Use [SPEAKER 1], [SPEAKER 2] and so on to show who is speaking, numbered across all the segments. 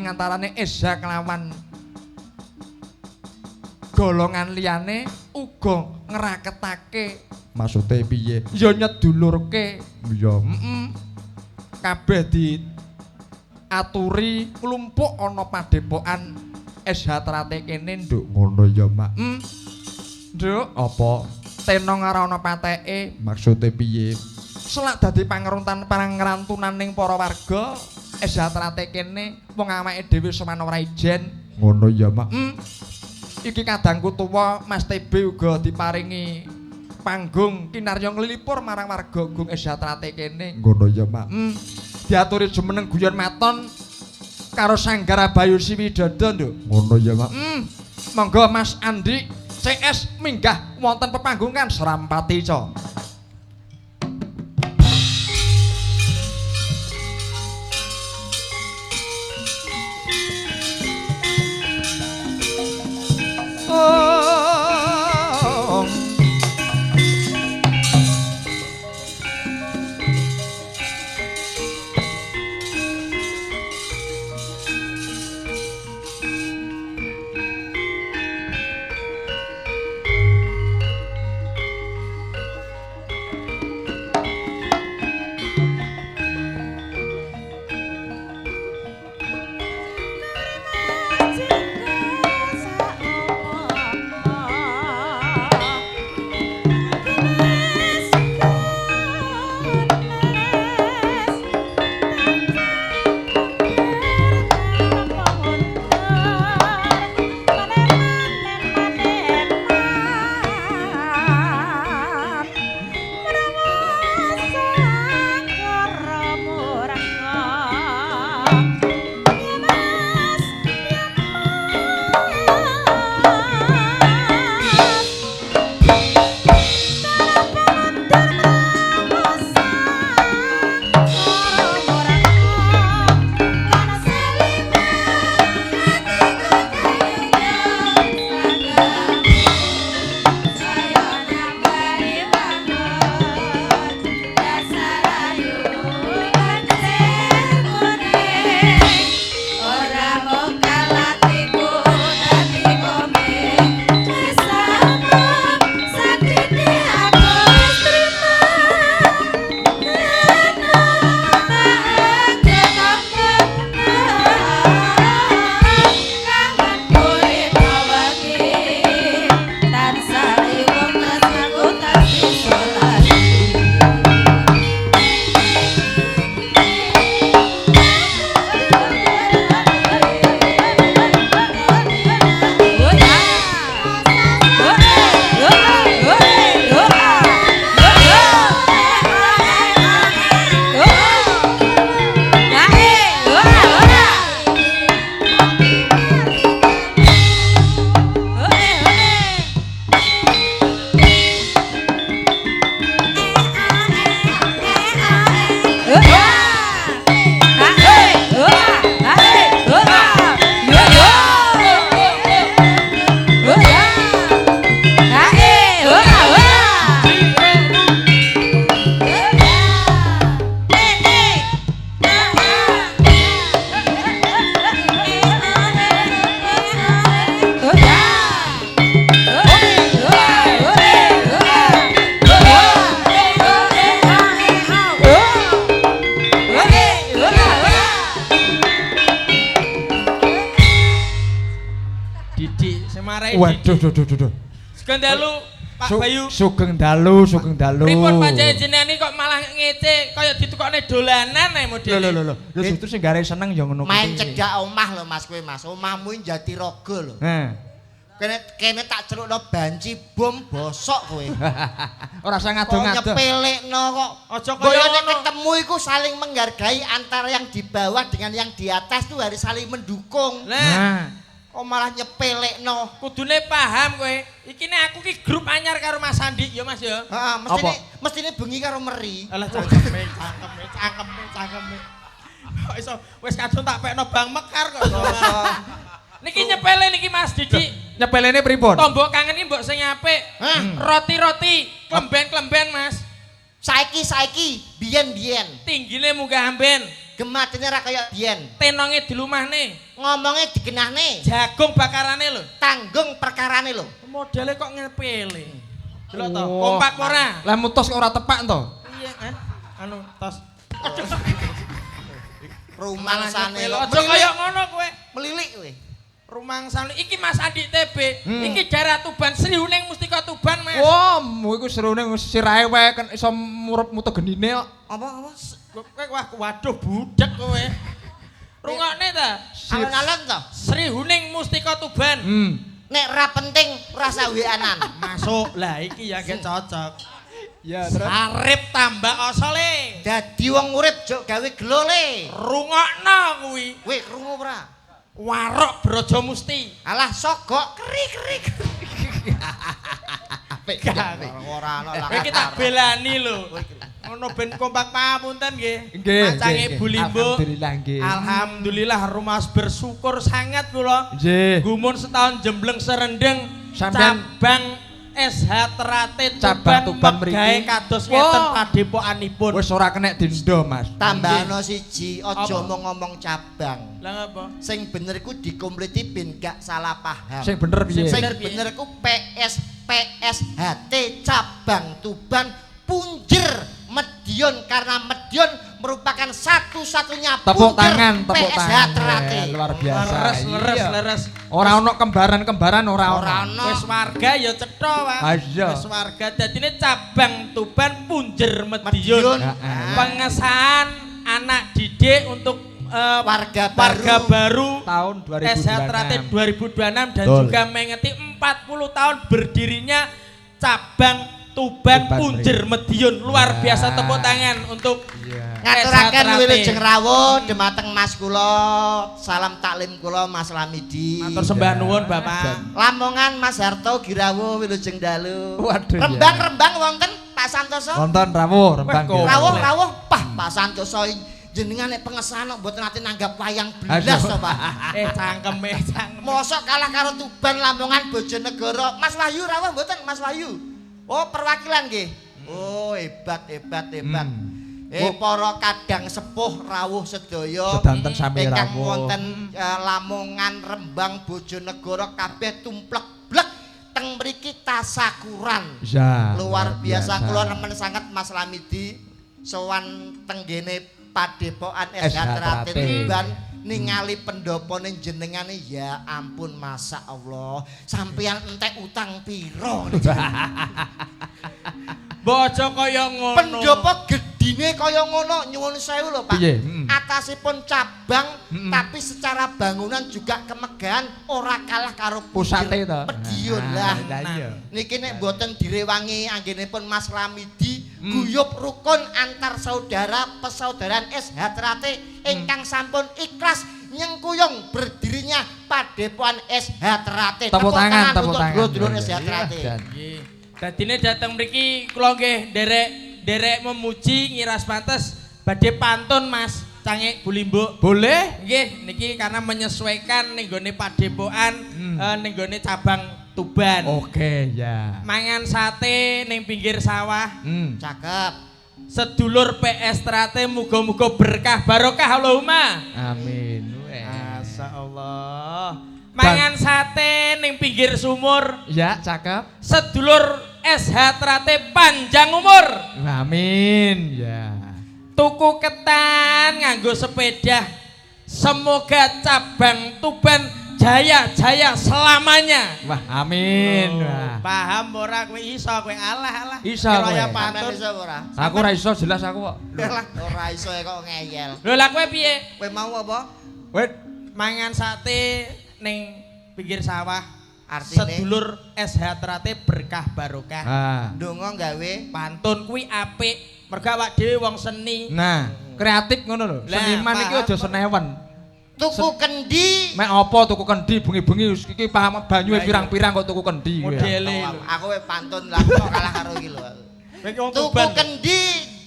[SPEAKER 1] antarane SH kelawan golongan liyane uga ngraketake. Maksude piye? Ya nyedulurke. Ya heeh. Kabeh diaturi klumpuk ana padepokan SH Terate kene, Nduk. Ngono ya, Mak. Nduk, apa? Tenong ora ana pateke. Maksude piye? Selak dadi pangruntan pangrantunaning para warga SH Terate kene wong awake dhewe sowan ora ijen. Ngono ya, Mak. Iki kadangku tuwa Mas TB uga diparingi panggung kinarya nglilipur marang warga Gung SH Terate kene. Ngono ya, Mak. Diaturi jumeneng guyon maton karo Sanggar Abayu Siwidodo, Nduk. Ngono ya, Mak. Monggo Mas Andi CS minggah wonten pepanggungan Serampati Ca.
[SPEAKER 2] Waduh,
[SPEAKER 1] duh, duh, duh.
[SPEAKER 2] Sugeng dalu, Pak Bayu.
[SPEAKER 1] Sugeng dalu, sugeng dalu.
[SPEAKER 2] Pripun panjenengan kok malah ngece kaya ditukokne dolanan ae modele.
[SPEAKER 1] Lho lho lho. Lho justru sing gare seneng ya ngono kuwi.
[SPEAKER 3] Main cedhak omah lho Mas kowe Mas. Omahmu Jatirogo lho.
[SPEAKER 1] Heh.
[SPEAKER 3] Kene tak celukno banci bom bosok kowe.
[SPEAKER 1] Ora usah ngadong-ngadong.
[SPEAKER 3] Nyepelekno kok.
[SPEAKER 2] Aja kaya
[SPEAKER 3] ngono. Ketemu iku saling menghargai antara yang di bawah dengan yang di atas tuh harus saling mendukung.
[SPEAKER 2] Nah.
[SPEAKER 3] Kok malah nyepelekno.
[SPEAKER 2] Kudune paham kowe. Iki nek aku ki grup anyar karo Mas Andi ya Mas ya.
[SPEAKER 3] Heeh, mestine bengi karo meri.
[SPEAKER 2] Alah cangkeme, cangkeme, cangkeme, cangkeme. Kok iso wis kadung tak pekno Bang Mekar kok. Niki nyepele niki Mas Didi.
[SPEAKER 1] Nyepelene pripun?
[SPEAKER 2] Tombo kangen iki mbok sing apik. Roti-roti, klemben-klemben Mas.
[SPEAKER 3] Saiki-saiki, biyen-biyen.
[SPEAKER 2] Tinggine munggah amben.
[SPEAKER 3] Gematine ra kaya biyen.
[SPEAKER 2] Tenonge dilumahne,
[SPEAKER 3] Ngomongnya digenahne.
[SPEAKER 2] Jagung bakarane lho.
[SPEAKER 3] Tanggung perkarane lho.
[SPEAKER 2] Modele kok ngepele. Delok to,
[SPEAKER 1] Wah.
[SPEAKER 2] kompak ora?
[SPEAKER 1] Lah mutus kok ora tepak to.
[SPEAKER 2] Iya, eh. Anu, tos.
[SPEAKER 3] Rumangsane
[SPEAKER 2] Aja
[SPEAKER 3] kok
[SPEAKER 2] kaya ngono kowe.
[SPEAKER 3] melilik kowe.
[SPEAKER 2] Rumangsane iki Mas Andi TB, iki daerah Tuban, Srihuning Mustika Tuban, Mas.
[SPEAKER 1] Wah, mu iku serune sirahe wae kan iso murup mutu genine kok.
[SPEAKER 3] Apa apa?
[SPEAKER 2] Kowe wah waduh budek kowe. Rungokne ta?
[SPEAKER 3] Alon-alon to.
[SPEAKER 2] Srihuning Mustika Tuban.
[SPEAKER 3] Nek ra penting rasa WA-nan.
[SPEAKER 2] Masuk. Lah iki ya gak cocok.
[SPEAKER 1] Ya, terus
[SPEAKER 2] Arep tambah osole.
[SPEAKER 3] Dadi wong urip jok gawe gelole.
[SPEAKER 2] Rungokno kuwi.
[SPEAKER 3] Kowe krungu ora?
[SPEAKER 2] Warok Brojo Musti.
[SPEAKER 3] Alah sogok keri keri.
[SPEAKER 1] apik.
[SPEAKER 3] Ora ana lah.
[SPEAKER 2] Kowe iki tak belani lho. Ngono ben kompak pamunten nggih.
[SPEAKER 1] Nggih,
[SPEAKER 2] Macange
[SPEAKER 1] nggih,
[SPEAKER 2] Bu Limbo.
[SPEAKER 1] Alhamdulillah nggih.
[SPEAKER 2] Alhamdulillah rumaos bersyukur sangat kula.
[SPEAKER 1] Nggih.
[SPEAKER 2] Gumun setahun jembleng serendeng
[SPEAKER 1] Sampean-
[SPEAKER 2] cabang SH Terate
[SPEAKER 1] Cabang Tuban
[SPEAKER 2] Tuban megahe
[SPEAKER 1] mriki.
[SPEAKER 2] kados ngeten
[SPEAKER 1] Wah.
[SPEAKER 2] padepokanipun.
[SPEAKER 1] Wis ora kenek denda, Mas.
[SPEAKER 3] Tambahno siji, aja
[SPEAKER 2] Apa?
[SPEAKER 3] mung ngomong cabang.
[SPEAKER 2] Lah ngapa?
[SPEAKER 3] Sing bener iku dikompleti ben gak salah paham.
[SPEAKER 1] Sing bener piye?
[SPEAKER 3] Sing
[SPEAKER 2] Bener piye?
[SPEAKER 3] bener iku PS PSHT cabang Tuban Punjer Medion karena Medion merupakan satu-satunya
[SPEAKER 1] Tepuk
[SPEAKER 3] punjer
[SPEAKER 1] tangan, tepuk
[SPEAKER 3] PSH
[SPEAKER 1] tangan.
[SPEAKER 3] Terate.
[SPEAKER 1] Ya, luar biasa.
[SPEAKER 2] Leres, leres,
[SPEAKER 1] Iya.
[SPEAKER 2] leres.
[SPEAKER 1] Ora ono kembaran-kembaran ora ono.
[SPEAKER 3] Ora ono.
[SPEAKER 2] Wis warga ya cetha, Pak.
[SPEAKER 1] Ah, iya.
[SPEAKER 2] Wis warga dadine cabang Tuban Punjer Medion.
[SPEAKER 3] Medion.
[SPEAKER 1] Heeh.
[SPEAKER 2] Pengesahan anak didik untuk
[SPEAKER 3] Warga
[SPEAKER 2] warga
[SPEAKER 3] baru.
[SPEAKER 2] baru
[SPEAKER 1] Tahun
[SPEAKER 2] SH Terate
[SPEAKER 1] 2026.
[SPEAKER 2] 2026 dan
[SPEAKER 1] Betul.
[SPEAKER 2] juga mengeti 40 tahun berdirinya cabang Tuban
[SPEAKER 1] Tuban
[SPEAKER 2] Punjer Medion. Luar
[SPEAKER 1] Ya.
[SPEAKER 2] biasa tepuk tangan untuk
[SPEAKER 1] Iya.
[SPEAKER 3] Ngaturaken
[SPEAKER 2] SH
[SPEAKER 3] wilujeng rawuh dumateng Mas kula, salam taklim kula Mas Lamidi.
[SPEAKER 2] Matur sembah
[SPEAKER 1] Ya.
[SPEAKER 2] nuwun Bapak.
[SPEAKER 3] Lamongan Mas Harto Girawuh wilujeng dalu.
[SPEAKER 1] Waduh, ya.
[SPEAKER 3] Rembang-rembang wonten Pak Santoso.
[SPEAKER 1] Wonten rawuh Rembang.
[SPEAKER 2] Wah,
[SPEAKER 1] nggih.
[SPEAKER 3] Rawuh rawuh pah Pak Santoso jenengan nek pengesahan kok mboten nate nanggap wayang blas to Pak.
[SPEAKER 2] Cangkeme cangkeme.
[SPEAKER 3] Mosok kalah karo Tuban Lamongan Bojonegoro. Mas Wahyu rawuh mboten Mas Wahyu? Oh, perwakilan nggih. Oh, hebat hebat hebat. Para kadang sepuh rawuh sedaya.
[SPEAKER 1] Sedanten sami
[SPEAKER 3] Ingkang
[SPEAKER 1] rawuh.
[SPEAKER 3] wonten Lamongan, Rembang, Bojonegoro kabeh tumplek blek teng mriki tasakuran.
[SPEAKER 1] Ya.
[SPEAKER 3] Luar biasa kula remen sanget Mas Lamidi sowan tenggene Padepokan SH
[SPEAKER 1] SH
[SPEAKER 3] Terate
[SPEAKER 1] Terate.
[SPEAKER 3] Tuban ningali pendopone jenengane ya ampun masa Allah sampeyan entek utang piro.
[SPEAKER 2] Mbok aja kaya ngono.
[SPEAKER 3] Pendopo gedine kaya ngono nyuwun sewu lho Pak.
[SPEAKER 1] Piye?
[SPEAKER 3] Atasipun cabang tapi secara bangunan juga kemegahan ora kalah karo
[SPEAKER 1] Pusate to.
[SPEAKER 3] Medion lah.
[SPEAKER 1] Lah iya.
[SPEAKER 3] Niki nek mboten direwangi anggenipun Mas Lamidi guyub rukun antar saudara persaudaraan SH Terate ingkang sampun ikhlas nyengkuyung berdirinya Padepokan SH Terate.
[SPEAKER 1] Tepuk tangan, tepuk
[SPEAKER 3] untuk
[SPEAKER 1] tangan.
[SPEAKER 3] dulur-dulur
[SPEAKER 1] Iya,
[SPEAKER 3] SH Terate.
[SPEAKER 1] Jan.
[SPEAKER 2] Nggih. Dadine dateng mriki kula nggih nderek memuji ngiras pantes badhe pantun Mas Cangik Bu Limbuk.
[SPEAKER 1] Boleh?
[SPEAKER 2] Nggih, niki karena menyesuaikan ning gone padepokan ning gone cabang Tuban.
[SPEAKER 1] Oke, ya.
[SPEAKER 2] Mangan sate ning pinggir sawah.
[SPEAKER 3] Cakep.
[SPEAKER 2] Sedulur PS Terate muga-muga berkah barokah Allahumma.
[SPEAKER 1] Amin. Weh.
[SPEAKER 2] Masyaallah. Mangan sate ning pinggir sumur.
[SPEAKER 1] Ya, cakep.
[SPEAKER 2] Sedulur SH Terate panjang umur.
[SPEAKER 1] Amin. Ya.
[SPEAKER 2] Tuku ketan nganggo sepeda. Semoga cabang Tuban jaya-jaya selamanya.
[SPEAKER 1] Wah, amin. Wah.
[SPEAKER 2] Paham ora kowe iso kowe alah alah.
[SPEAKER 1] Iso
[SPEAKER 2] Kira
[SPEAKER 1] kowe.
[SPEAKER 2] ya
[SPEAKER 3] Sampeyan
[SPEAKER 2] pantun.
[SPEAKER 3] iso ora?
[SPEAKER 1] Aku ora iso jelas aku kok.
[SPEAKER 3] Lah ora iso kok ngeyel.
[SPEAKER 2] Lho lah kowe piye?
[SPEAKER 3] Kowe mau apa?
[SPEAKER 1] Wait,
[SPEAKER 2] Mangan sate ning pinggir sawah.
[SPEAKER 3] Artine?
[SPEAKER 2] Sedulur SH Terate berkah barokah.
[SPEAKER 1] Ah.
[SPEAKER 3] Ndonga gawe
[SPEAKER 2] Pantun kuwi apik. Mergo awak dhewe wong seni.
[SPEAKER 1] Nah, kreatif ngono lho.
[SPEAKER 2] Lah,
[SPEAKER 1] Seniman iki
[SPEAKER 2] paham
[SPEAKER 1] aja
[SPEAKER 2] kok.
[SPEAKER 1] senewen.
[SPEAKER 3] tuku kendi.
[SPEAKER 1] Mek apa tuku kendi bengi-bengi iki paham banyuwe
[SPEAKER 2] Lah, iya.
[SPEAKER 1] pirang-pirang kok tuku kendi kowe.
[SPEAKER 2] Modele lho.
[SPEAKER 3] Aku we pantun lah kok kalah karo iki lho.
[SPEAKER 2] Kowe iki wong
[SPEAKER 3] Tuku
[SPEAKER 2] Tuban.
[SPEAKER 3] kendi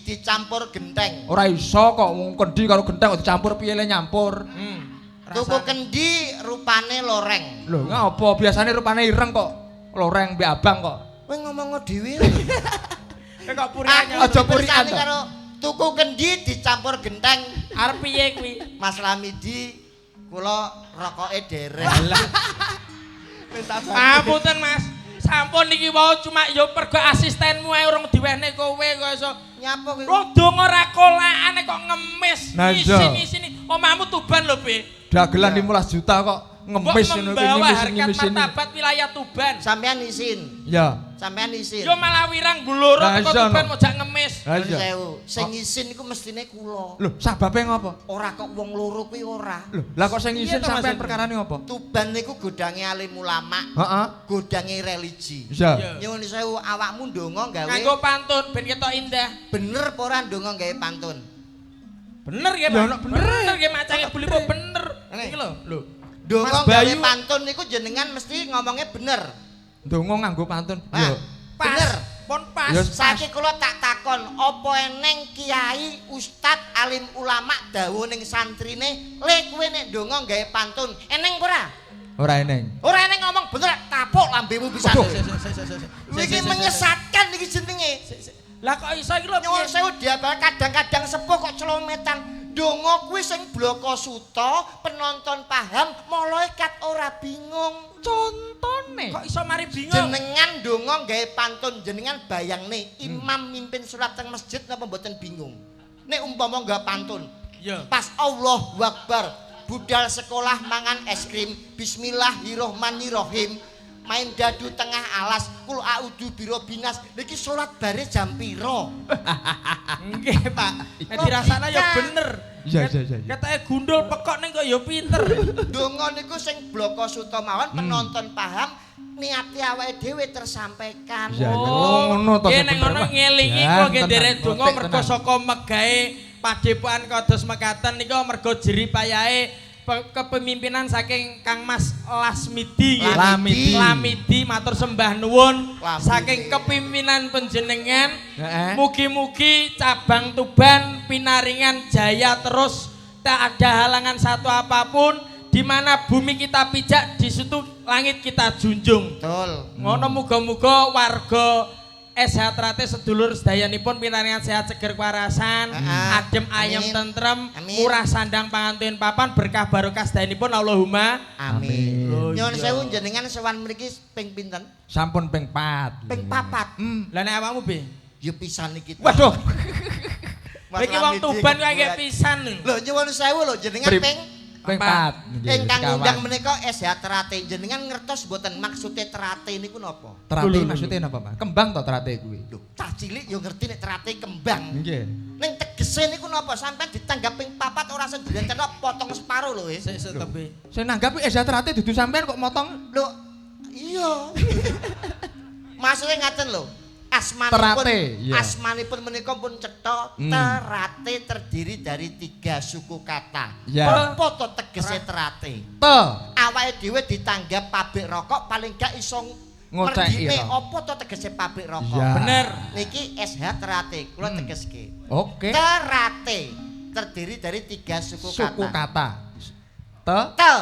[SPEAKER 3] dicampur genteng.
[SPEAKER 1] Ora iso kok wong kendi karo genteng kok dicampur piye le nyampur.
[SPEAKER 3] Tuku kendi rupane loreng.
[SPEAKER 1] Lho, ngapa biasane rupane ireng kok loreng mbek abang kok.
[SPEAKER 3] Kowe ngomong dhewe.
[SPEAKER 2] Kowe kok purian
[SPEAKER 3] Aku
[SPEAKER 1] Aja purian
[SPEAKER 3] dipersani
[SPEAKER 1] to.
[SPEAKER 3] karo Tuku kendi dicampur genteng.
[SPEAKER 2] Arep piye kuwi?
[SPEAKER 3] Mas Lamidi kula rokoke derek.
[SPEAKER 2] Ngapunten Mas. Sampun niki wau cuma yo pergo asistenmu ae urung diwehne kowe kok iso.
[SPEAKER 3] Nyapa kowe?
[SPEAKER 2] Wong donga ora kolakane kok ngemis.
[SPEAKER 1] Nah, iya.
[SPEAKER 2] Isin-isini. Omahmu Tuban lho, Be.
[SPEAKER 1] Dagelan 15 juta kok
[SPEAKER 2] Mbok
[SPEAKER 1] ngemis ngono kuwi
[SPEAKER 2] membawa
[SPEAKER 1] ngemis
[SPEAKER 2] harkat
[SPEAKER 1] ngemis ini.
[SPEAKER 2] martabat wilayah Tuban.
[SPEAKER 3] Sampean isin.
[SPEAKER 1] Ya.
[SPEAKER 3] Sampean isin.
[SPEAKER 2] Yo malah wirang bloro
[SPEAKER 1] Lah,
[SPEAKER 2] teko
[SPEAKER 1] iya,
[SPEAKER 2] Tuban
[SPEAKER 1] no.
[SPEAKER 2] mojak ngemis.
[SPEAKER 1] Lah
[SPEAKER 3] Nyuwun
[SPEAKER 1] iya.
[SPEAKER 3] sewu. Sing isin iku mestine kula.
[SPEAKER 1] Lho, sababe ngopo?
[SPEAKER 3] Ora kok wong loro kuwi ora.
[SPEAKER 1] Lho, lah kok sing
[SPEAKER 2] Iya
[SPEAKER 1] isin
[SPEAKER 2] to, Mas?
[SPEAKER 1] sampean perkarane ngopo?
[SPEAKER 3] Tuban niku godange alim ulama,
[SPEAKER 1] Heeh.
[SPEAKER 3] godange religi.
[SPEAKER 1] Iya.
[SPEAKER 3] Nyuwun sewu awakmu ndonga gawe
[SPEAKER 2] Nganggo pantun ben ketok indah.
[SPEAKER 3] bener apa ora ndonga gawe pantun?
[SPEAKER 2] Bener ya,
[SPEAKER 1] Ya,
[SPEAKER 2] Mas?
[SPEAKER 1] ono bener.
[SPEAKER 2] Bener ya macange bulipo bener.
[SPEAKER 3] Ngene.
[SPEAKER 2] Iki lho, lho.
[SPEAKER 3] Ndonga
[SPEAKER 1] Mas
[SPEAKER 3] gawe
[SPEAKER 1] Bayu.
[SPEAKER 3] pantun niku jenengan mesti ngomongnya bener.
[SPEAKER 1] Ndonga nganggo pantun.
[SPEAKER 3] Nah,
[SPEAKER 1] Yo.
[SPEAKER 2] Pas.
[SPEAKER 3] Bener.
[SPEAKER 2] Pon pas.
[SPEAKER 1] Ya,
[SPEAKER 3] Saiki kula tak takon, apa eneng kiai, ustad, alim ulama dawuh ning santrine, "Le kowe nek ndonga gawe pantun." Eneng apa ora?
[SPEAKER 1] Ora eneng.
[SPEAKER 3] Ora eneng ngomong bener, tapuk lambemu pisan.
[SPEAKER 1] Waduh.
[SPEAKER 3] Iki menyesatkan iki jenenge.
[SPEAKER 2] Lah kok iso iki lho
[SPEAKER 3] Nyuwun
[SPEAKER 2] piye?
[SPEAKER 3] sewu diabal kadang-kadang sepuh kok celometan. Ndonga kuwi sing bloko suta, penonton paham, malaikat ora bingung.
[SPEAKER 1] Contone.
[SPEAKER 2] Kok iso mari bingung?
[SPEAKER 3] Jenengan ndonga gawe pantun, jenengan bayangne imam mimpin surat teng masjid napa mboten bingung. Nek umpama nggawe pantun,
[SPEAKER 2] Iya.
[SPEAKER 3] pas Allahu Akbar, budal sekolah mangan es krim, bismillahirrohmanirrohim, main dadu tengah alas, kul a'udzu birobbinas. Niki salat bare jam piro?
[SPEAKER 2] Nggih, Pak. Nek dirasakno ya bener.
[SPEAKER 1] Iya, iya, iya, iya.
[SPEAKER 2] Ketoke gundul pekok ning kok ya pinter.
[SPEAKER 3] Donga niku sing bloko suta mawon penonton paham, niate awake dhewe tersampaikan.
[SPEAKER 1] Iya, iya. Oh, ngono to
[SPEAKER 2] Nggih
[SPEAKER 1] sing
[SPEAKER 2] nek
[SPEAKER 1] bener,
[SPEAKER 2] ngono
[SPEAKER 1] Pak.
[SPEAKER 2] ngelingi
[SPEAKER 1] Jan,
[SPEAKER 2] kula nggih
[SPEAKER 1] tenan,
[SPEAKER 2] nderek donga
[SPEAKER 1] ngotek
[SPEAKER 2] mergo
[SPEAKER 1] tenan.
[SPEAKER 2] saka megahe padepokan kados mekaten nika mergo jeri payahe kepemimpinan saking Kang Mas Lasmidi nggih.
[SPEAKER 1] Lamidi.
[SPEAKER 2] Lamidi matur sembah nuwun
[SPEAKER 3] Lamidi.
[SPEAKER 2] saking kepimpinan panjenengan.
[SPEAKER 1] Heeh.
[SPEAKER 2] Mugi-mugi cabang Tuban pinaringan jaya terus, tak ada halangan satu apapun, di mana bumi kita pijak di situ langit kita junjung.
[SPEAKER 3] Betul.
[SPEAKER 2] Ngono muga-muga warga SH Terate sedulur sedayanipun pinaringan sehat seger kewarasan,
[SPEAKER 3] Heeh.
[SPEAKER 2] adem ayem
[SPEAKER 3] Amin.
[SPEAKER 2] tentrem,
[SPEAKER 3] Amin.
[SPEAKER 2] murah sandang panganten papan, berkah barokah sedayanipun Allahumma.
[SPEAKER 3] Amin.
[SPEAKER 2] Oh,
[SPEAKER 3] Nyuwun
[SPEAKER 2] iya.
[SPEAKER 3] sewu jenengan sowan mriki ping pinten?
[SPEAKER 1] Sampun ping 4.
[SPEAKER 3] Ping papat.
[SPEAKER 2] Lah nek awakmu piye?
[SPEAKER 3] Ya pisan iki.
[SPEAKER 1] Waduh.
[SPEAKER 3] Mas
[SPEAKER 2] Iki wong
[SPEAKER 3] Lamidi
[SPEAKER 2] Tuban kok
[SPEAKER 3] kebuat.
[SPEAKER 2] pisan.
[SPEAKER 3] Lho nyuwun sewu lho jenengan
[SPEAKER 1] Pri-
[SPEAKER 3] ping
[SPEAKER 1] Ping 4.
[SPEAKER 3] ingkang ngundang menika SH Terate. Jenengan ngertos mboten maksude terate niku napa?
[SPEAKER 1] Terate maksudnya napa, Mas? Kembang to terate kuwi?
[SPEAKER 3] Lho, cah cilik ya ngerti nek terate kembang.
[SPEAKER 1] Nggih.
[SPEAKER 3] Ning tegese niku napa? Sampeyan ditanggap ping papat ora sendirian potong separo lho wis.
[SPEAKER 2] Sik sik tebi.
[SPEAKER 1] Sing nanggap SH Terate dudu sampean kok motong
[SPEAKER 3] Lho, iya. Maksudnya ngaten lho. Asmanipun
[SPEAKER 1] Terate, iya.
[SPEAKER 3] asmanipun menika pun cetha terate terdiri dari 3 suku kata.
[SPEAKER 1] Iya.
[SPEAKER 3] Apa to tegese terate?
[SPEAKER 1] te.
[SPEAKER 3] Awake dhewe ditanggap pabrik rokok paling gak iso
[SPEAKER 1] Ngoceki,
[SPEAKER 3] merdine
[SPEAKER 1] to.
[SPEAKER 3] apa to tegese pabrik rokok.
[SPEAKER 1] Iya.
[SPEAKER 2] Bener.
[SPEAKER 3] Niki SH Terate, kula tegeske.
[SPEAKER 1] Oke.
[SPEAKER 3] Terate terdiri dari 3 suku,
[SPEAKER 1] Suku
[SPEAKER 3] kata.
[SPEAKER 1] kata. Te.
[SPEAKER 3] Te,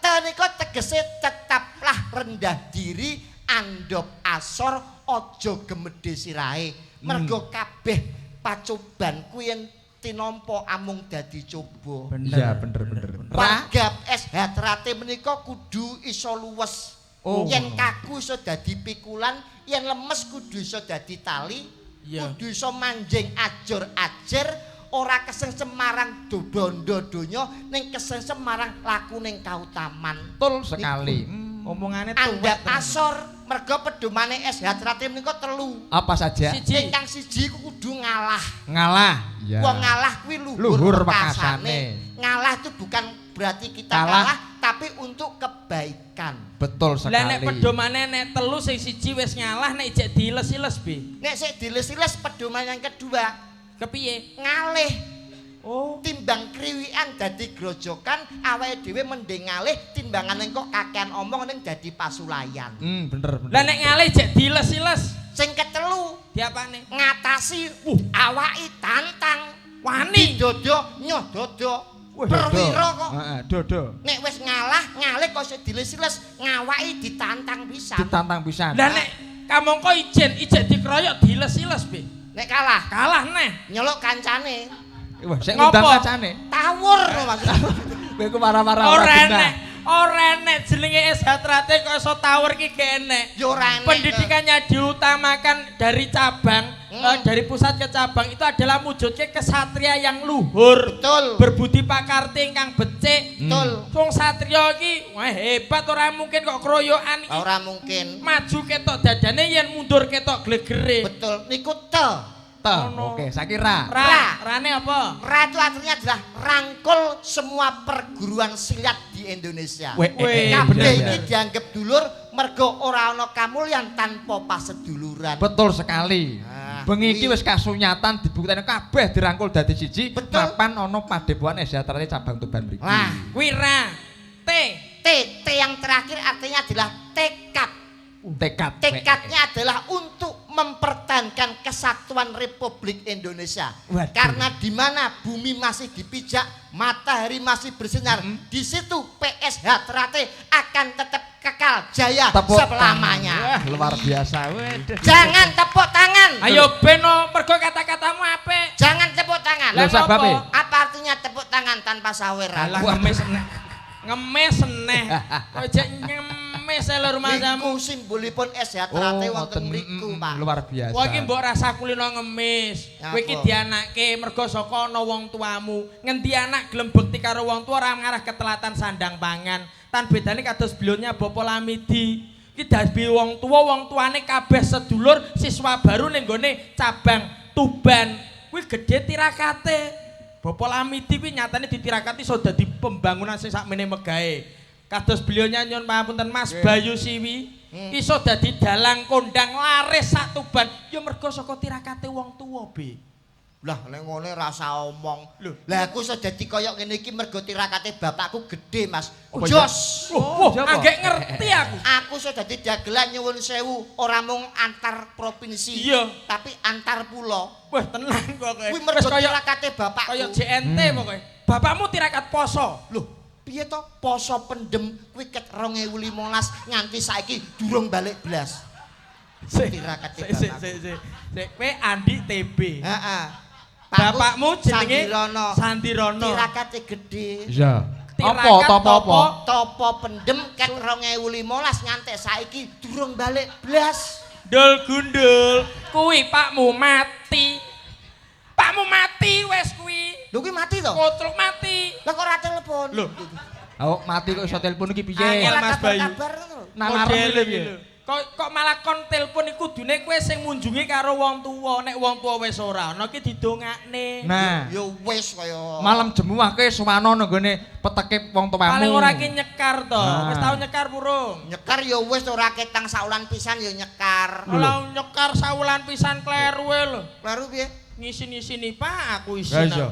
[SPEAKER 3] te nika tegese tetaplah rendah diri, andhop asor, aja gemedhe sirahe. Mergo kabeh pacoban kuwi yen tinampa amung dadi coba.
[SPEAKER 1] Iya, bener bener. Ra.
[SPEAKER 3] Warga SH Terate menika kudu iso luwes.
[SPEAKER 1] Oh.
[SPEAKER 3] Yen kaku iso dadi pikulan, yen lemes kudu iso dadi tali,
[SPEAKER 2] Iya.
[SPEAKER 3] kudu iso manjing ajur-ajer, ora kesengsem marang bondo donya, ning kesengsem marang laku ning kautaman.
[SPEAKER 1] Betul sekali.
[SPEAKER 2] Omongane tuwek.
[SPEAKER 3] Andhap asor, mergo pedomane SH Terate menika telu.
[SPEAKER 1] Apa saja?
[SPEAKER 2] Siji.
[SPEAKER 3] Ingkang siji iku kudu ngalah.
[SPEAKER 1] Ngalah. Iya.
[SPEAKER 3] Wong ngalah kuwi luhur,
[SPEAKER 1] Luhur
[SPEAKER 3] wekasane.
[SPEAKER 1] wekasane.
[SPEAKER 3] Ngalah itu bukan berarti kita
[SPEAKER 1] Kalah.
[SPEAKER 3] kalah, tapi untuk kebaikan.
[SPEAKER 1] Betul sekali.
[SPEAKER 2] Lah nek pedomane nek telu sing siji wis ngalah nek ijek diiles-iles bi.
[SPEAKER 3] Nek sik diles-iles pedoman yang kedua,
[SPEAKER 2] Kepiye?
[SPEAKER 3] ngalih.
[SPEAKER 2] Oh.
[SPEAKER 3] Timbang kriwikan dadi grojokan, awake dhewe mending ngalih timbangane kok kakean omong ning dadi pasulayan.
[SPEAKER 1] Bener bener.
[SPEAKER 2] Lah nek ngalih jek diiles-iles
[SPEAKER 3] Sing ketelu,
[SPEAKER 2] diapane?
[SPEAKER 3] ngatasi awake tantang.
[SPEAKER 2] Wani.
[SPEAKER 3] Dodo nyoh dodo.
[SPEAKER 1] Wah,
[SPEAKER 3] Perwira
[SPEAKER 1] dodo.
[SPEAKER 3] kok.
[SPEAKER 1] Heeh, dodo.
[SPEAKER 3] Nek wis ngalah, ngalih kok sik diles-iles, ngawaki ditantang pisan.
[SPEAKER 1] Ditantang pisan.
[SPEAKER 2] Lah nek kamangka ijen ijek dikeroyok diiles-iles bi.
[SPEAKER 3] Nek kalah,
[SPEAKER 2] Kalah neh.
[SPEAKER 3] Nyeluk kancane.
[SPEAKER 1] Wah, sik ngundang
[SPEAKER 2] Ngopo?
[SPEAKER 1] kancane.
[SPEAKER 3] Tawur no Mas.
[SPEAKER 1] Kowe ku marah-marah
[SPEAKER 2] Ora
[SPEAKER 1] genah.
[SPEAKER 2] enek. Ora enek jenenge SH Terate kok iso tawur ki gak enek.
[SPEAKER 3] Ya ora enek.
[SPEAKER 2] Pendidikannya diutamakan dari cabang, dari pusat ke cabang itu adalah mujudke kesatria yang luhur.
[SPEAKER 3] Betul.
[SPEAKER 2] Berbudi pakarti ingkang becik.
[SPEAKER 3] Betul.
[SPEAKER 2] Wong satria iki wah hebat, ora mungkin kok kroyokan iki.
[SPEAKER 3] Ora mungkin.
[SPEAKER 2] Maju ketok dadane, yen mundur ketok glegere.
[SPEAKER 3] Betul. Niku te.
[SPEAKER 1] Te.
[SPEAKER 2] Ngono.
[SPEAKER 1] Oke, saiki ra.
[SPEAKER 2] Ra,
[SPEAKER 3] Ra.
[SPEAKER 2] rane apa?
[SPEAKER 3] Ra itu artinya adalah rangkul semua perguruan silat di Indonesia.
[SPEAKER 1] Weh,
[SPEAKER 2] Weh,
[SPEAKER 3] Kabeh
[SPEAKER 1] bener,
[SPEAKER 3] iki
[SPEAKER 1] bener.
[SPEAKER 3] dianggep dulur mergo ora ana kamulyan tanpa paseduluran.
[SPEAKER 1] Betul sekali.
[SPEAKER 3] Ah,
[SPEAKER 1] Bengi iki
[SPEAKER 3] kuwi.
[SPEAKER 1] wis kasunyatan dibuktekne kabeh dirangkul dadi siji,
[SPEAKER 3] Betul.
[SPEAKER 1] mapan ana padepokan SH Terate cabang Tuban mriki.
[SPEAKER 3] Wah.
[SPEAKER 2] Kuwi ra. T.
[SPEAKER 3] T, T yang terakhir artinya adalah tekad.
[SPEAKER 1] Tekad.
[SPEAKER 3] Tekadnya adalah untuk mempertahankan kesatuan Republik Indonesia.
[SPEAKER 1] Waduh.
[SPEAKER 3] Karena di mana bumi masih dipijak, matahari masih bersinar, di situ PSH Terate akan tetap kekal jaya
[SPEAKER 1] Tepuk
[SPEAKER 3] selamanya.
[SPEAKER 1] tangan. Wah, luar biasa. Waduh.
[SPEAKER 3] Jangan tepuk tangan.
[SPEAKER 2] Ayo beno, mergo kata-katamu apik.
[SPEAKER 3] Jangan tepuk tangan.
[SPEAKER 1] Lho, sababe?
[SPEAKER 3] Apa artinya tepuk tangan tanpa saweran?
[SPEAKER 2] Alah, ngemis neh. Ngemis neh. Kok jek ngemis lho rumahmu.
[SPEAKER 3] Niku simbolipun SH Terate wonten
[SPEAKER 1] ngoten.
[SPEAKER 3] mriku, Pak.
[SPEAKER 1] Luar biasa.
[SPEAKER 2] Kowe iki mbok rasa kulino ngemis. Kowe iki
[SPEAKER 3] Ngapa?
[SPEAKER 2] dianake mergo saka ana wong tuamu. Ngendi anak gelem bekti karo wong tua ora ngarah ketelatan sandang pangan. Tan bedane kados beliaunya Bapak Lamidi. Iki dadi wong tua, wong tuane kabeh sedulur siswa baru ning gone cabang Tuban. Kuwi gedhe tirakate. Bapak Lamidi kuwi nyatane ditirakati iso dadi pembangunan sing sakmene megahe. Kados beliaunya nyun pangapunten Mas Bayu Siwi, iso dadi dalang kondang laris sak Tuban ya mergo saka tirakate wong tuwa, Bi.
[SPEAKER 3] Lah nek ngene rasa omong.
[SPEAKER 2] Lho.
[SPEAKER 3] Lah aku iso dadi koyo ngene iki mergo tirakate bapakku gedhe, Mas.
[SPEAKER 1] Apa iya?
[SPEAKER 3] Jos.
[SPEAKER 2] Wah,
[SPEAKER 1] siapa?
[SPEAKER 2] agek ngerti aku.
[SPEAKER 3] Aku iso dadi dagelan nyuwun sewu ora mung antar provinsi,
[SPEAKER 2] Iya.
[SPEAKER 3] tapi antar pulau.
[SPEAKER 2] Wah, tenang kok kowe.
[SPEAKER 3] Kuwi
[SPEAKER 2] Wis
[SPEAKER 3] mergo
[SPEAKER 2] kaya
[SPEAKER 3] tirakate bapakku.
[SPEAKER 2] kaya JNT pokoke. Bapakmu tirakat poso.
[SPEAKER 3] Loh, piye to poso pendem kuwi ket 2015 nganti saiki durung balik blas.
[SPEAKER 2] Sik,
[SPEAKER 3] Tirakate
[SPEAKER 2] sik, sik,
[SPEAKER 3] bapakku.
[SPEAKER 2] sik, sik. Sik, kowe Andi TB.
[SPEAKER 3] Heeh.
[SPEAKER 2] Bapakmu jenenge
[SPEAKER 3] Sandirono.
[SPEAKER 2] Sandirono.
[SPEAKER 3] Tirakate gedhe.
[SPEAKER 1] Iya.
[SPEAKER 2] Tirakat
[SPEAKER 1] Apa topo apa?
[SPEAKER 3] Topo pendem ket 2015 nganti saiki durung balik blas.
[SPEAKER 2] Dul gundul, kuwi pakmu mati. Pakmu mati wes kuwi.
[SPEAKER 3] Lho kuwi mati to?
[SPEAKER 2] Kotruk mati.
[SPEAKER 3] Lah kok ora telepon?
[SPEAKER 2] Lho.
[SPEAKER 1] Oh, mati kok iso telepon iki piye?
[SPEAKER 2] Angel,
[SPEAKER 3] Ora
[SPEAKER 2] Mas Bayu.
[SPEAKER 3] kabar-kabar ngono lho.
[SPEAKER 1] Nalarem
[SPEAKER 2] Modele
[SPEAKER 1] iki
[SPEAKER 2] iki
[SPEAKER 1] piye?
[SPEAKER 2] lho. Kok kok malah kon telepon iku kudune kowe sing ngunjungi karo wong tuwa. Nek wong tuwa wis ora ana ki didongakne.
[SPEAKER 1] Nah,
[SPEAKER 3] Ya wis kaya
[SPEAKER 1] malam jemuah kowe sumano nang nggone peteke wong tuamu.
[SPEAKER 2] Paling ora ki nyekar to.
[SPEAKER 1] Nah.
[SPEAKER 2] Wis tau nyekar burung?
[SPEAKER 3] Nyekar ya wis ora ketang saulan pisan ya nyekar.
[SPEAKER 2] Ora nyekar sawulan pisan kleru e lho.
[SPEAKER 3] Kleru piye?
[SPEAKER 2] Ngisin-ngisini Pak aku
[SPEAKER 1] Lah
[SPEAKER 2] isin.
[SPEAKER 1] iya.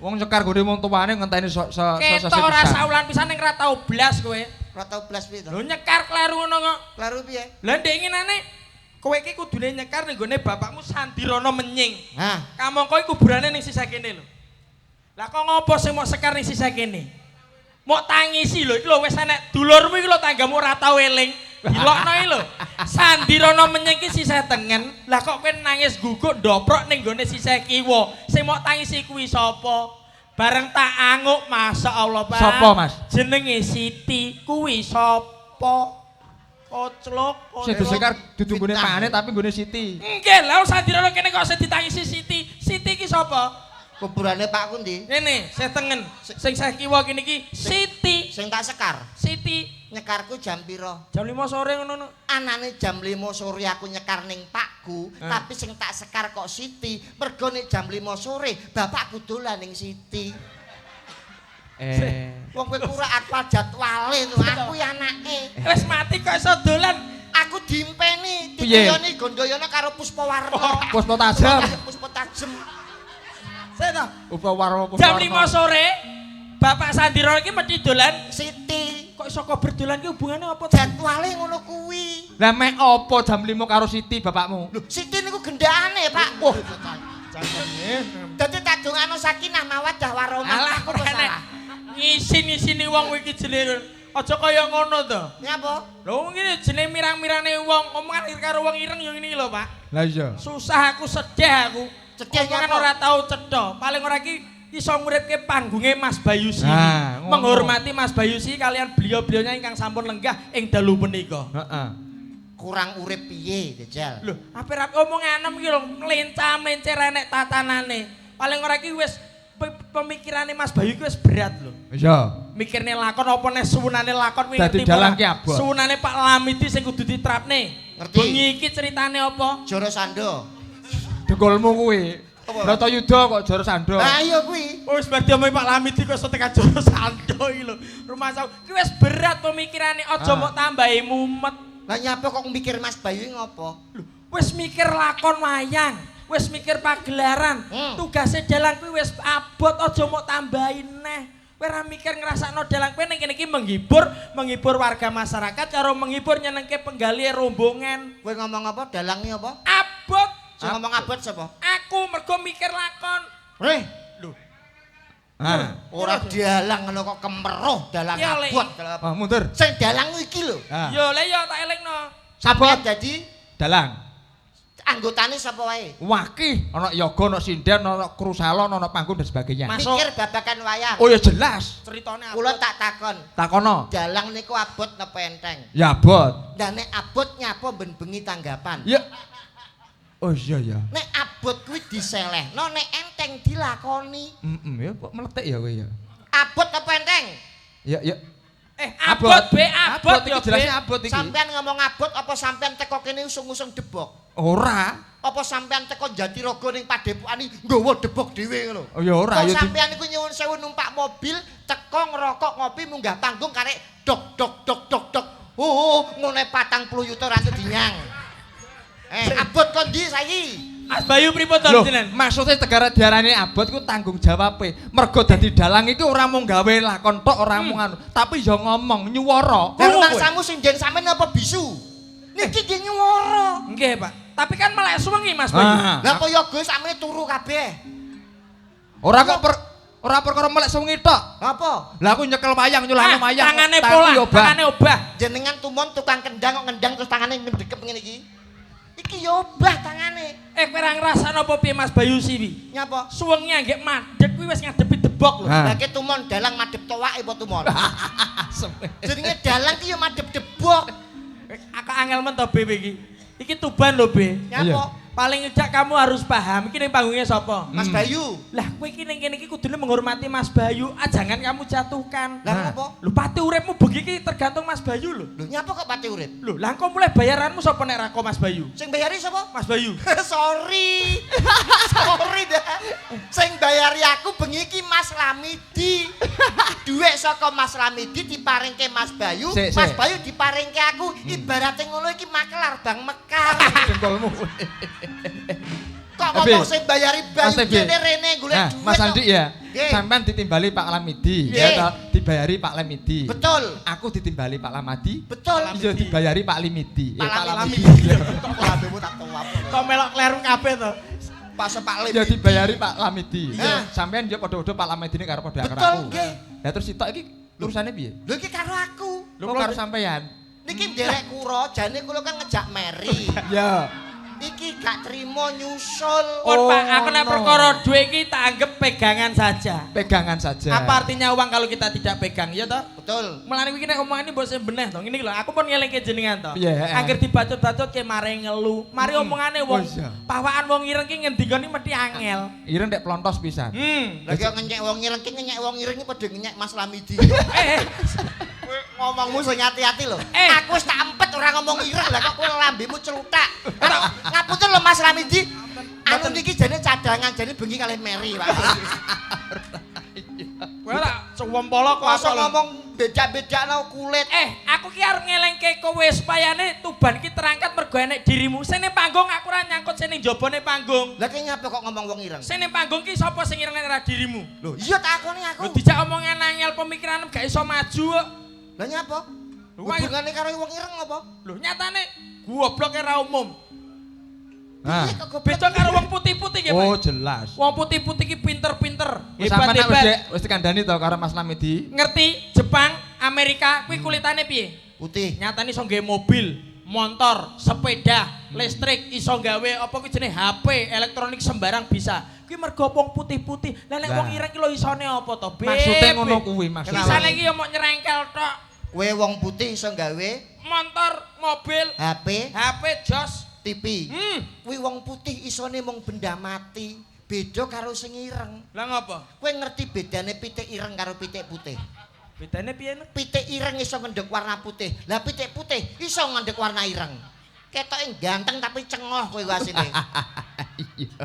[SPEAKER 1] Wong nyekar gone wong tuane ngenteni so so
[SPEAKER 2] Ketok ora sawulan pisan ning ora tau blas kowe.
[SPEAKER 3] Ora tau blas piye to?
[SPEAKER 2] Lho nyekar kleru ngono kok.
[SPEAKER 3] Kleru piye?
[SPEAKER 2] Lah ndek inginane kowe iki kudune nyekar ning gone bapakmu Sandirono Menying.
[SPEAKER 3] Hah.
[SPEAKER 2] Kamangka iki kuburane ning sisih kene lho. Lah kok ngopo sing mok sekar ning sisih kene? Mok tangisi lho, iki lho wis enek dulurmu iki lho tanggamu ora tau eling. Dilokno iki lho. Sandirono Menying iki sisih tengen. Lah kok kowe nangis guguk ndoprok ning gone sisih kiwa. Sing mok tangisi kuwi sapa? Bareng tak anguk, Masya Allah, Pak.
[SPEAKER 1] Sapa, Mas?
[SPEAKER 2] Jenenge Siti kuwi sapa? Koclok,
[SPEAKER 1] Sing
[SPEAKER 2] koclok.
[SPEAKER 1] disekar dudu nggone
[SPEAKER 3] Fitnah.
[SPEAKER 1] pakane tapi nggone Siti.
[SPEAKER 2] Nggih, lha Sandirono kene kok sing ditangisi Siti. Siti ki sapa?
[SPEAKER 3] Kuburane pakku ndi?
[SPEAKER 2] Ngene, sing tengen. Sing sing kiwa kene iki Siti.
[SPEAKER 3] Sing tak sekar.
[SPEAKER 2] Siti
[SPEAKER 3] Nyekarku jam pira?
[SPEAKER 2] jam 5 sore ngono no.
[SPEAKER 3] Anane jam 5 sore aku nyekar ning pakku, tapi sing tak sekar kok Siti. Mergo nek jam 5 sore bapakku dolan ning Siti. Wong kowe kurang apal jadwale to, aku ya anake.
[SPEAKER 2] Wis mati kok iso dolan.
[SPEAKER 3] Aku dimpeni,
[SPEAKER 1] Piye?
[SPEAKER 3] dituyoni Gondoyono karo Puspawarna.
[SPEAKER 1] Puspa Tajem.
[SPEAKER 3] Puspa Tajem.
[SPEAKER 2] Sik to.
[SPEAKER 1] Puspa Warna.
[SPEAKER 2] Jam 5 sore Bapak Sandirono iki mesti dolan.
[SPEAKER 3] Siti.
[SPEAKER 2] Kok iso kok berdolan ki hubungane apa?
[SPEAKER 3] Jadwale ngono kuwi.
[SPEAKER 1] Lah mek apa jam 5 karo Siti bapakmu?
[SPEAKER 3] Lho, Siti niku gendakane, Pak.
[SPEAKER 1] Wah.
[SPEAKER 3] Dadi tak dongakno sakinah mawaddah warahmah.
[SPEAKER 2] Alah
[SPEAKER 3] Aku
[SPEAKER 2] ora
[SPEAKER 3] kok
[SPEAKER 2] enek.
[SPEAKER 3] salah.
[SPEAKER 2] Ngisin-ngisini wong iki jenenge. Aja kaya ngono to.
[SPEAKER 3] Nyapa?
[SPEAKER 2] Lho ngene jenenge mirang-mirane wong, omongan karo wong ireng yo ngene iki lho, Pak.
[SPEAKER 1] Lah iya.
[SPEAKER 2] Susah aku, sedih aku.
[SPEAKER 3] Sedih
[SPEAKER 2] Omongan
[SPEAKER 3] nyapa?
[SPEAKER 2] ora tau cetha. Paling ora iki iso nguripke panggunge Mas Bayu Sini.
[SPEAKER 1] Nah, ngono.
[SPEAKER 2] Menghormati Mas Bayu Sini kalian beliau-beliaunya ingkang sampun lenggah ing dalu punika.
[SPEAKER 1] Heeh.
[SPEAKER 3] Kurang urip piye, Jajal?
[SPEAKER 2] Lho, ape-ape omonganem iki lho mlencah-mlencer enek tatanane. Paling ora iki wis pemikirane Mas Bayu iki wis berat lho.
[SPEAKER 1] Iya.
[SPEAKER 2] Mikirne lakon apa neh suwunane lakon kuwi
[SPEAKER 1] Dadi
[SPEAKER 2] ngerti
[SPEAKER 1] dalang
[SPEAKER 2] ora?
[SPEAKER 1] ki abot.
[SPEAKER 2] Suwunane Pak Lamidi sing kudu diterapne.
[SPEAKER 3] Ngerti.
[SPEAKER 2] Bengi iki ceritane apa?
[SPEAKER 3] Joro Sando.
[SPEAKER 1] Dengkulmu kuwi.
[SPEAKER 3] Apa?
[SPEAKER 1] Bratayuda kok Joro Sando.
[SPEAKER 3] Lah iya kuwi.
[SPEAKER 2] Oh, wis bar diomongi Pak Lamidi kok iso tekan Joro Sando iki lho. Rumah saku ki wis berat pemikirane, aja
[SPEAKER 1] Ah.
[SPEAKER 2] mbok tambahi mumet.
[SPEAKER 3] Lah nyapa kok mikir Mas Bayu iki ngopo?
[SPEAKER 2] Lho, wis mikir lakon wayang, wis mikir pagelaran. Tugase dalang kuwi wis abot, aja mbok tambahi neh. Kowe ora mikir ngrasakno dalang kowe ning kene iki menghibur, menghibur warga masyarakat karo menghibur nyenengke penggalih rombongan.
[SPEAKER 3] Kowe ngomong apa? Dalange apa?
[SPEAKER 2] Abot.
[SPEAKER 3] Sing ngomong abot sapa?
[SPEAKER 2] Aku mergo mikir lakon.
[SPEAKER 3] Reh,
[SPEAKER 2] Lho,
[SPEAKER 1] Ah.
[SPEAKER 3] ora dalang ngono kok kemeruh dalang
[SPEAKER 2] Ya, Le.
[SPEAKER 3] abot.
[SPEAKER 1] Ah, mundur.
[SPEAKER 3] Sing dalang iki lho.
[SPEAKER 1] Ah.
[SPEAKER 2] yo le yo tak elingno.
[SPEAKER 1] Sabot
[SPEAKER 3] Dadi
[SPEAKER 1] dalang.
[SPEAKER 3] anggotane sapa wae?
[SPEAKER 1] Wakih, ana yoga, ana sinden, ana krusalon, ana panggung dan sebagainya.
[SPEAKER 2] Mas-
[SPEAKER 3] Mikir babagan wayang.
[SPEAKER 1] Oh ya jelas.
[SPEAKER 2] Ceritane abot.
[SPEAKER 3] Kula tak takon,
[SPEAKER 1] Takono.
[SPEAKER 3] dalang niku abot napa enteng?
[SPEAKER 1] Ya abot.
[SPEAKER 3] Lah nek abot nyapa ben bengi tanggapan.
[SPEAKER 1] Ya. Oh iya ya.
[SPEAKER 3] Nek abot kuwi diselehno, nek enteng dilakoni.
[SPEAKER 1] Heeh, ya kok meletik ya kowe ya.
[SPEAKER 3] Abot apa enteng?
[SPEAKER 1] Ya ya.
[SPEAKER 2] Eh, abot be abot
[SPEAKER 1] iki
[SPEAKER 2] yo be.
[SPEAKER 1] jelasnya abot iki.
[SPEAKER 3] Sampean ngomong abot apa sampean teko kene usung-usung debok?
[SPEAKER 1] Ora.
[SPEAKER 3] Apa sampean teko Jatirogo ning Padepokan iki nggawa debok dhewe ngono?
[SPEAKER 1] Oh ya ora
[SPEAKER 3] Kok
[SPEAKER 1] ya.
[SPEAKER 3] sampean iku nyuwun sewu numpak mobil teko ngerokok ngopi munggah panggung karek dok dok dok dok dok. Oh, ngene 40 yuta ratu dinyang. Abot kon ndi saiki?
[SPEAKER 2] Mas Bayu pripun to
[SPEAKER 1] Loh,
[SPEAKER 2] jenengan?
[SPEAKER 1] maksudnya tegara diarani abot ku tanggung jawabe. Mergo dadi dalang iki ora mung gawe lakon tok, ora mung anu, tapi ya ngomong nyuwara.
[SPEAKER 3] Lah
[SPEAKER 2] Krungu kowe.
[SPEAKER 3] rumangsamu sing njen sampean apa bisu? Niki nggih nyuwara.
[SPEAKER 2] Nggih, Pak. Tapi kan melek suwengi Mas Bayu.
[SPEAKER 1] Ah.
[SPEAKER 3] Lah kaya go sampeyan turu kabeh.
[SPEAKER 1] Ora kok ora perkara melek sewengi tok.
[SPEAKER 3] Apa?
[SPEAKER 1] Lah aku nyekel wayang nyulano
[SPEAKER 2] Ah,
[SPEAKER 1] wayang.
[SPEAKER 2] Tangane
[SPEAKER 1] Tanganku
[SPEAKER 2] pola,
[SPEAKER 1] ya obah.
[SPEAKER 2] tangane obah.
[SPEAKER 3] Jenengan tumon tukang kendang kok ngendang terus tangane ngedekep ngene iki. Iki ya obah tangane.
[SPEAKER 2] Eh, kowe ora ngrasakno apa piye Mas Bayu siwi?
[SPEAKER 3] Nyapa?
[SPEAKER 2] Suwengi anggek madheg kuwi wis ngadepi debok lho.
[SPEAKER 1] Ah.
[SPEAKER 3] Lah ki tumon dalang madhep towake apa tumon? Jenenge dalang ki ya madhep debok.
[SPEAKER 2] Aku angel men to B iki. Iki Tuban lho B.
[SPEAKER 3] Nyapa?
[SPEAKER 2] Paling tidak kamu harus paham iki ning panggungnya sapa?
[SPEAKER 3] Mas Bayu.
[SPEAKER 2] Lah kowe iki ning kene iki kudune menghormati Mas Bayu. Ah jangan kamu jatuhkan.
[SPEAKER 3] Lah
[SPEAKER 1] Nah.
[SPEAKER 3] ngopo?
[SPEAKER 2] Lho pati uripmu bengi iki tergantung Mas Bayu lho.
[SPEAKER 3] Lho nyapa kok pati urip?
[SPEAKER 2] Lho, lah engko mulai bayaranmu sapa nek ra kok Mas Bayu?
[SPEAKER 3] Sing bayari sapa?
[SPEAKER 2] Mas Bayu.
[SPEAKER 3] Sorry. Sorry dah. Sing bayari aku bengi iki Mas Lamidi. Dhuwit saka Mas Lamidi diparingke Mas Bayu,
[SPEAKER 1] Sik,
[SPEAKER 3] Mas
[SPEAKER 1] sik.
[SPEAKER 3] Bayu diparingke aku. Ibarate ngono iki makelar Bang Mekar.
[SPEAKER 1] Dengkulmu.
[SPEAKER 3] Kok
[SPEAKER 1] Ebi.
[SPEAKER 3] ngomong sing bayari
[SPEAKER 1] Mas
[SPEAKER 3] Bayu
[SPEAKER 1] Ebi.
[SPEAKER 3] kene rene golek
[SPEAKER 1] Nah,
[SPEAKER 3] dhuwit.
[SPEAKER 1] Mas
[SPEAKER 3] kok.
[SPEAKER 1] Andi ya.
[SPEAKER 3] Nggih.
[SPEAKER 1] Sampean ditimbali Pak Lamidi,
[SPEAKER 3] Nggih.
[SPEAKER 1] ya toh, dibayari Pak Lamidi.
[SPEAKER 3] Betul.
[SPEAKER 1] Aku ditimbali Pak Lamadi.
[SPEAKER 3] Betul.
[SPEAKER 1] Iya dibayari Pak Limidi.
[SPEAKER 3] Pak
[SPEAKER 1] Ya,
[SPEAKER 3] Lamidi. Kok lambemu tak tuap.
[SPEAKER 2] Kok melok kleru kabeh to?
[SPEAKER 3] Pas Pak Lamidi.
[SPEAKER 1] Ya dibayari Pak Lamidi.
[SPEAKER 3] Iya.
[SPEAKER 1] Sampean ya padha-padha Pak Lamidi ini karo padha karo
[SPEAKER 3] Betul,
[SPEAKER 1] aku.
[SPEAKER 3] nggih.
[SPEAKER 1] Lah terus sitok iki urusane piye?
[SPEAKER 3] Lho iki karo aku.
[SPEAKER 1] Lho kok karo sampean?
[SPEAKER 3] Niki nderek kura, jane kula kan ngejak Mary.
[SPEAKER 1] Ya.
[SPEAKER 3] Iki gak trimo nyusul.
[SPEAKER 2] Pun
[SPEAKER 1] Oh,
[SPEAKER 2] Pak, aku nek
[SPEAKER 1] no.
[SPEAKER 2] perkara dhuwit iki tak anggap pegangan saja.
[SPEAKER 1] Pegangan saja.
[SPEAKER 2] Apa artinya uang kalau kita tidak pegang, ya toh?
[SPEAKER 3] Betul.
[SPEAKER 2] Mulane kuwi nek omongane mbok sing beneh to. Ngene iki lho, aku pun ngelingke jenengan to.
[SPEAKER 1] Piye, heeh.
[SPEAKER 2] Angger dibacut-bacut ke mare ngelu. Mari omongane wong
[SPEAKER 1] Oh, iya.
[SPEAKER 2] pawaan wong ireng ki ngendi nggon iki mesti angel.
[SPEAKER 1] Ireng ndek plontos pisan.
[SPEAKER 2] Hmm.
[SPEAKER 3] Lah kok ngenyek wong ireng ki ngenyek wong ireng ki padha ngenyek Mas Lamidi.
[SPEAKER 2] Eh,
[SPEAKER 3] Kowe ngomongmu sing ati-ati lho.
[SPEAKER 2] Eh.
[SPEAKER 3] Aku wis tak empet ora ngomong ireng lah kok kowe lambemu celutak. Ngapunten lho Mas Lamidi. Anu niki jane cadangan jane bengi kalih Mary, Pak.
[SPEAKER 2] kowe ora cuwempolo kok
[SPEAKER 3] Masa
[SPEAKER 2] apa lho.
[SPEAKER 3] ngomong beda-bedakno kulit.
[SPEAKER 2] Eh, aku ki arep ngelingke kowe supayane Tuban ki terangkat mergo enek dirimu. Sing ning panggung aku ora nyangkut sing ning njabane panggung.
[SPEAKER 3] Lah ki nyapa kok ngomong wong ireng?
[SPEAKER 2] Sing ning panggung ki sapa sing ireng nek ora dirimu?
[SPEAKER 3] Lho, iya takoni aku.
[SPEAKER 2] Lho dijak omongan angel pemikiranmu gak iso maju kok.
[SPEAKER 3] Lah nyapa?
[SPEAKER 2] Lho, wong-
[SPEAKER 3] Hubungane karo wong ireng apa?
[SPEAKER 2] Lho nyatane goblok ora umum.
[SPEAKER 1] Nah.
[SPEAKER 3] Piye kok goblok?
[SPEAKER 2] Beda karo wong putih-putih ki, Pak.
[SPEAKER 1] Oh, jelas.
[SPEAKER 2] Wong putih-putih ki pinter-pinter,
[SPEAKER 1] Wis sampean nek
[SPEAKER 2] hebat-hebat.
[SPEAKER 1] wis dikandani to karo Mas Lamidi.
[SPEAKER 2] Ngerti Jepang, Amerika kuwi kulitane piye?
[SPEAKER 3] Putih.
[SPEAKER 2] Nyatane iso nggawe mobil, Motor, sepeda, listrik iso gawe apa kuwi jenenge HP, elektronik sembarang bisa. Kuwi mergo wong putih-putih. Lah nek wong ireng ki lho isone apa to?
[SPEAKER 1] Maksude ngono kuwi maksudnya.
[SPEAKER 2] Isane iki ya mok nyerengkel tok.
[SPEAKER 3] Kowe wong putih iso gawe
[SPEAKER 2] motor, mobil,
[SPEAKER 3] HP,
[SPEAKER 2] HP jos,
[SPEAKER 3] TV. Kuwi wong putih isone mung benda mati. Beda karo sing ireng.
[SPEAKER 2] Lah ngopo?
[SPEAKER 3] Kowe ngerti bedane pitik ireng karo pitik putih?
[SPEAKER 2] Bedane piye?
[SPEAKER 3] Pitik ireng iso ngendhek warna putih. Lah pitik putih iso ngendhek warna ireng. Ketoke ganteng tapi cengoh kowe asine.
[SPEAKER 1] Iya.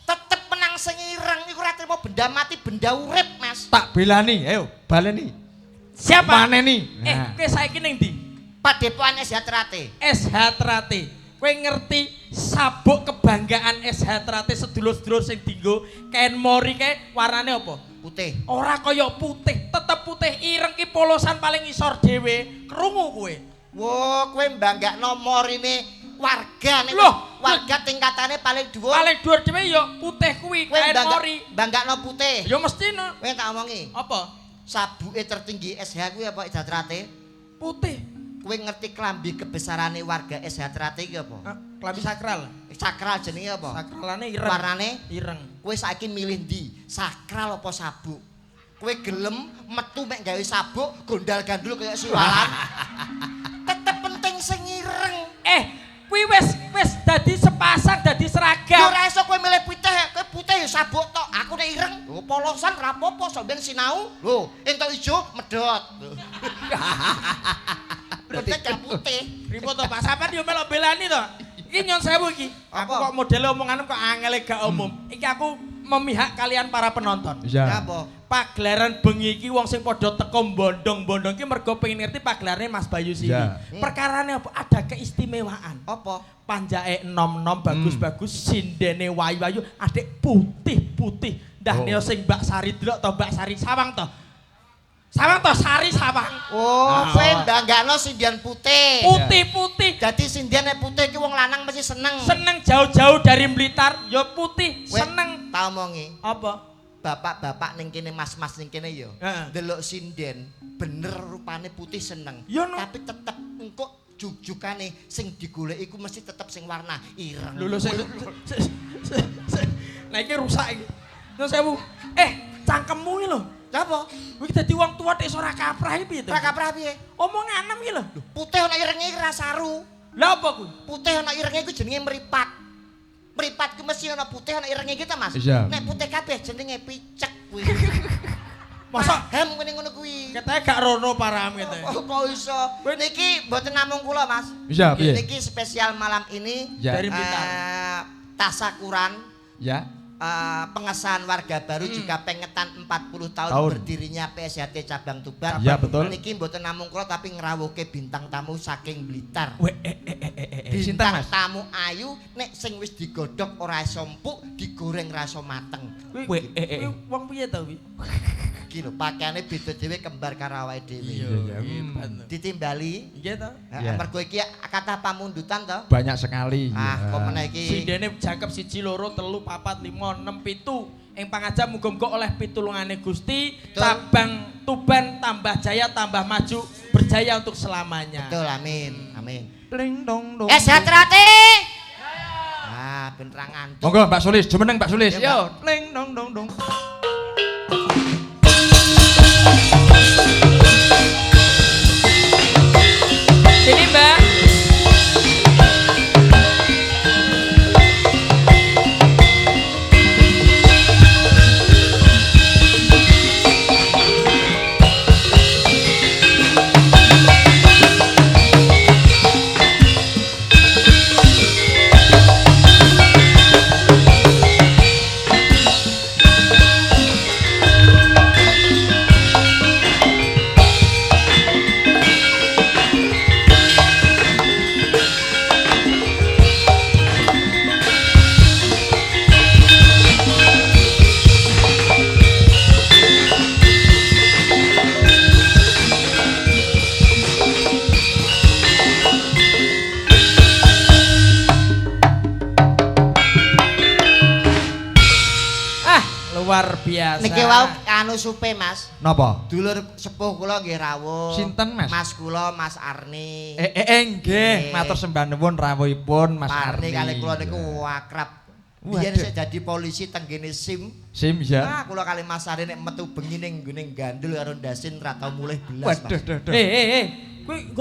[SPEAKER 3] Tetep menang sing ireng iku ora trimo benda mati, benda urip, Mas.
[SPEAKER 1] Tak belani, ayo baleni.
[SPEAKER 2] Siapa?
[SPEAKER 1] Maneni.
[SPEAKER 2] Kowe saiki ning ndi?
[SPEAKER 3] Padepokan SH Terate.
[SPEAKER 2] SH Terate. Kowe ngerti sabuk kebanggaan SH Terate sedulur-sedulur sing dinggo kain mori kae warnane apa?
[SPEAKER 3] Putih.
[SPEAKER 2] Ora kaya putih, tetep putih ireng ki polosan paling isor dhewe. Krungu kowe.
[SPEAKER 3] Wo, kowe mbanggakno morine warga nek warga tingkatane paling dhuwur.
[SPEAKER 2] Paling dhuwur dhewe ya putih kuwi kain mori.
[SPEAKER 3] Banggakno putih.
[SPEAKER 2] Ya mesti no.
[SPEAKER 3] Kowe tak omongi.
[SPEAKER 2] Apa?
[SPEAKER 3] Sabuke tertinggi SH kuwi apa SH Terate?
[SPEAKER 2] Putih.
[SPEAKER 3] Kowe ngerti klambi kebesarane warga SH Terate iki apa?
[SPEAKER 2] Klambi sakral.
[SPEAKER 3] Sakral jenenge apa?
[SPEAKER 2] Sakralane ireng.
[SPEAKER 3] Warnane
[SPEAKER 2] ireng.
[SPEAKER 3] Kowe saiki milih ndi? Sakral apa sabuk? Kowe gelem metu mek gawe sabuk gondal-gandul kaya siwalan. Tetep penting sing ireng.
[SPEAKER 2] Kuwi wis dadi sepasang, dadi seragam.
[SPEAKER 3] Ya ora iso kowe milih putih, kowe putih ya sabuk tok. Aku nek ireng, lho polosan ra apa-apa, sok ben sinau. Lho, entuk ijo medhot. Berarti gak putih.
[SPEAKER 2] Pripun to Pak? Sampeyan yo melok belani to. Iki nyon sewu iki. Aku kok modele omonganmu kok angele gak umum. Iki aku memihak kalian para penonton.
[SPEAKER 1] Iya.
[SPEAKER 3] Apa?
[SPEAKER 2] Pagelaran bengi iki wong sing padha teko bondong-bondong iki mergo pengen ngerti pagelarane Mas Bayu sini. Perkarane apa? Ada keistimewaan.
[SPEAKER 3] Apa?
[SPEAKER 2] Panjake enom-enom bagus-bagus, sindene wayu-wayu, adik putih-putih. Ndah neo sing Mbak Sari delok to Mbak Sari sawang to. Sawang to Sari sawang.
[SPEAKER 3] Oh, kowe mbanggakno sindian putih.
[SPEAKER 2] Putih-putih.
[SPEAKER 3] Dadi sindian nek putih iki wong lanang mesti seneng.
[SPEAKER 2] Seneng jauh-jauh dari Blitar, ya putih, seneng.
[SPEAKER 3] Tak omongi.
[SPEAKER 2] Apa?
[SPEAKER 3] Bapak-bapak ning kene, mas-mas ning kene ya. Ndelok sinden, bener rupane putih seneng. Tapi tetep engko jugjugane sing digoleki iku mesti tetep sing warna ireng.
[SPEAKER 2] Lho lho sik. Nah iki rusak iki. Nyun sewu. Cangkemmu iki lho.
[SPEAKER 3] Apa?
[SPEAKER 2] Kuwi dadi wong tuwa tek ora kaprah iki piye to?
[SPEAKER 3] Ora kaprah piye?
[SPEAKER 2] Omonganem iki lho.
[SPEAKER 3] Putih ana irenge iki ra saru.
[SPEAKER 2] Lha apa kuwi?
[SPEAKER 3] Putih ana irenge iku jenenge mripat. Mripat ku mesti ana putih ana irenge iki ta, Mas? Nek putih kabeh jenenge picek kuwi.
[SPEAKER 2] Masa
[SPEAKER 3] paham ngene ngono kuwi.
[SPEAKER 2] Ketoke gak rono param ketoke.
[SPEAKER 3] Kok iso? Niki mboten namung kula, Mas.
[SPEAKER 1] Iya, piye?
[SPEAKER 3] Niki spesial malam ini
[SPEAKER 2] dari Blitar.
[SPEAKER 3] Tasakuran.
[SPEAKER 1] Ya.
[SPEAKER 3] Pengesahan warga baru juga pengetan 40 tahun berdirinya PSHT Cabang Tuban.
[SPEAKER 1] Ya, betul.
[SPEAKER 3] Niki mboten namung kula tapi ngrawuhke bintang tamu saking Blitar.
[SPEAKER 1] Bintang
[SPEAKER 3] tamu ayu nek sing wis digodhog ora iso empuk, digoreng ra iso mateng.
[SPEAKER 2] Kuwi wong piye to kuwi?
[SPEAKER 3] Iki lho pakaiane beda dhewe kembar karo awake dhewe.
[SPEAKER 1] Iya,
[SPEAKER 3] Ditimbali.
[SPEAKER 2] Nggih to.
[SPEAKER 3] Mergo iki kathah pamundutan to.
[SPEAKER 1] Banyak sekali.
[SPEAKER 3] Ah, kok meneh iki.
[SPEAKER 2] Sindene jangkep 1 2 3 4 5 6 7. Ing pangaja muga-muga oleh pitulungane Gusti, Cabang Tuban tambah jaya, tambah maju, berjaya untuk selamanya.
[SPEAKER 3] Betul, amin. Amin.
[SPEAKER 1] Ding dong dong.
[SPEAKER 3] SH Terate. Ah, ben ra ngantuk.
[SPEAKER 1] Monggo Mbak Sulis, jumeneng Mbak Sulis. Yo, ding dong dong dong.
[SPEAKER 2] Sini Mbak. Luar biasa.
[SPEAKER 3] Niki wau anu supe, Mas.
[SPEAKER 1] Napa?
[SPEAKER 3] Dulur sepuh kula nggih rawuh.
[SPEAKER 1] Sinten, Mas?
[SPEAKER 3] Mas kula Mas Arni.
[SPEAKER 1] Nggih, matur sembah nuwun rawuhipun Mas
[SPEAKER 3] Pak Arni
[SPEAKER 1] Arni.
[SPEAKER 3] kali kula niku akrab.
[SPEAKER 1] Waduh.
[SPEAKER 3] Biyen sik dadi polisi teng gene SIM.
[SPEAKER 1] SIM ya.
[SPEAKER 3] Ah, kula kali Mas Arni nek metu bengi ning nggone gandul karo ndasin ra tau mulih belas, Mas.
[SPEAKER 1] Waduh, duh, duh.
[SPEAKER 2] Eh. Kuwi nggo